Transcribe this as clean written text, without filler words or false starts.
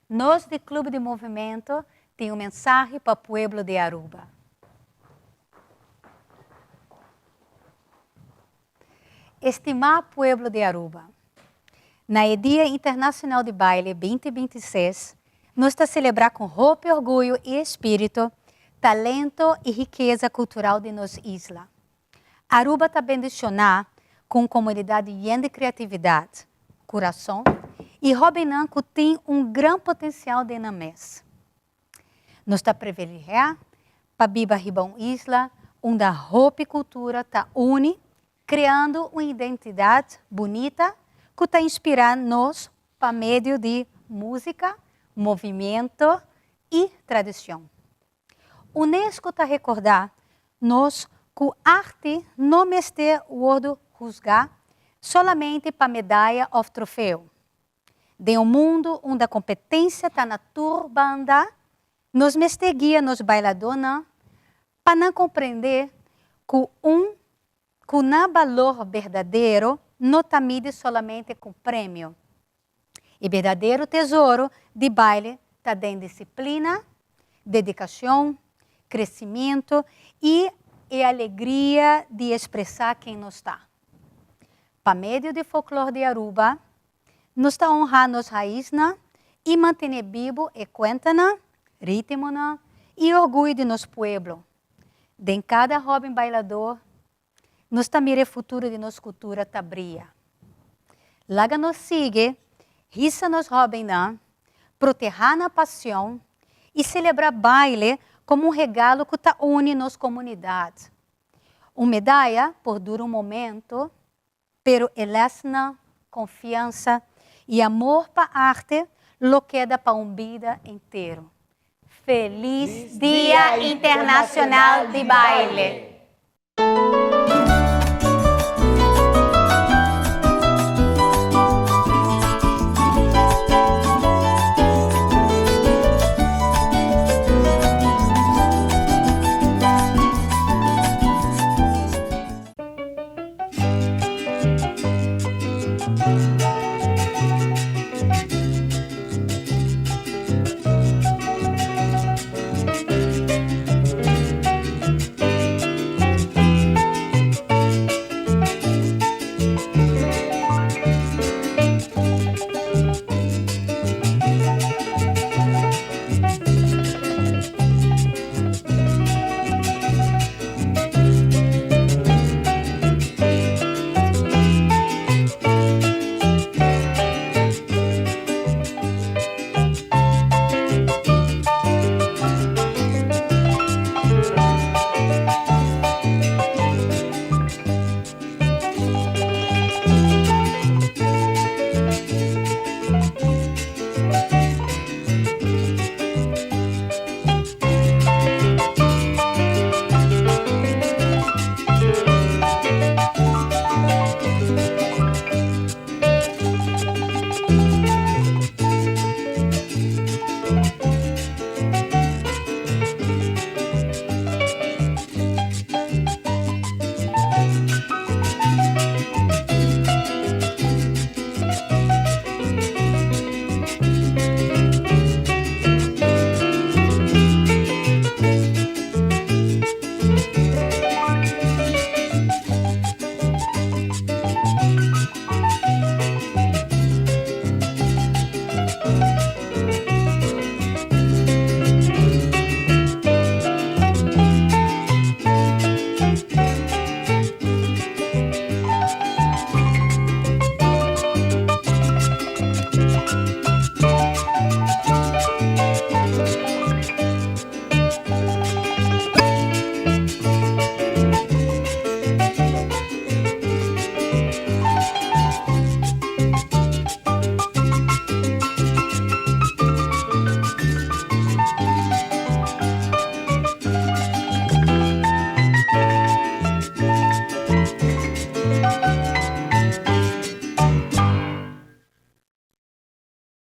Nos di Club di Movimento tin un mensahe pa pueblo di Aruba. Estimá pueblo di Aruba, Na e Dia Internacional di Baile 2026, nos ta celebra cu hopi orguyo y espirito, talento y rikeza cultural di nos isla. Aruba ta bendiciona cu un comunidad yen di creatividad, curason y hobennan cu tin un gran potencial den nan mes. Nos ta privilegia pa biba riba un isla unda hopi cultura ta uni creando un identidad bunita cu ta inspira nos pa medio di musica, movimiento y tradicion. Unesco ta recorda nos cu arte no mester wordo huzga solamente pa medaya of trofeo. Den un mundo unda competencia ta na tur banda, nos mester guia nos bailadornan pa nan comprende cu un cu nan balor berdadero no ta midi solamente cu premio. E berdadero tesoro di baile ta den disciplina, dedicacion, crecimiento y e alegria di expresa ken nos ta. Pa medio di folklor di Aruba, nos ta honra nos raisnan y mantene bibo e cuentanan, ritmonan y orguyo di nos pueblo. Den cada hoben bailador, nos ta mira e futuro di nos cultura ta briya. Laga nos sigui, hisa nos hobennan, proteha nan pasion y celebra baile como un regalo cu ta uni nos comunidad. Un medaya por dura un momento, pero e lesnan, confiansa y amor pa arte lo keda pa un bida entero. Feliz Dia Internacional di Baile!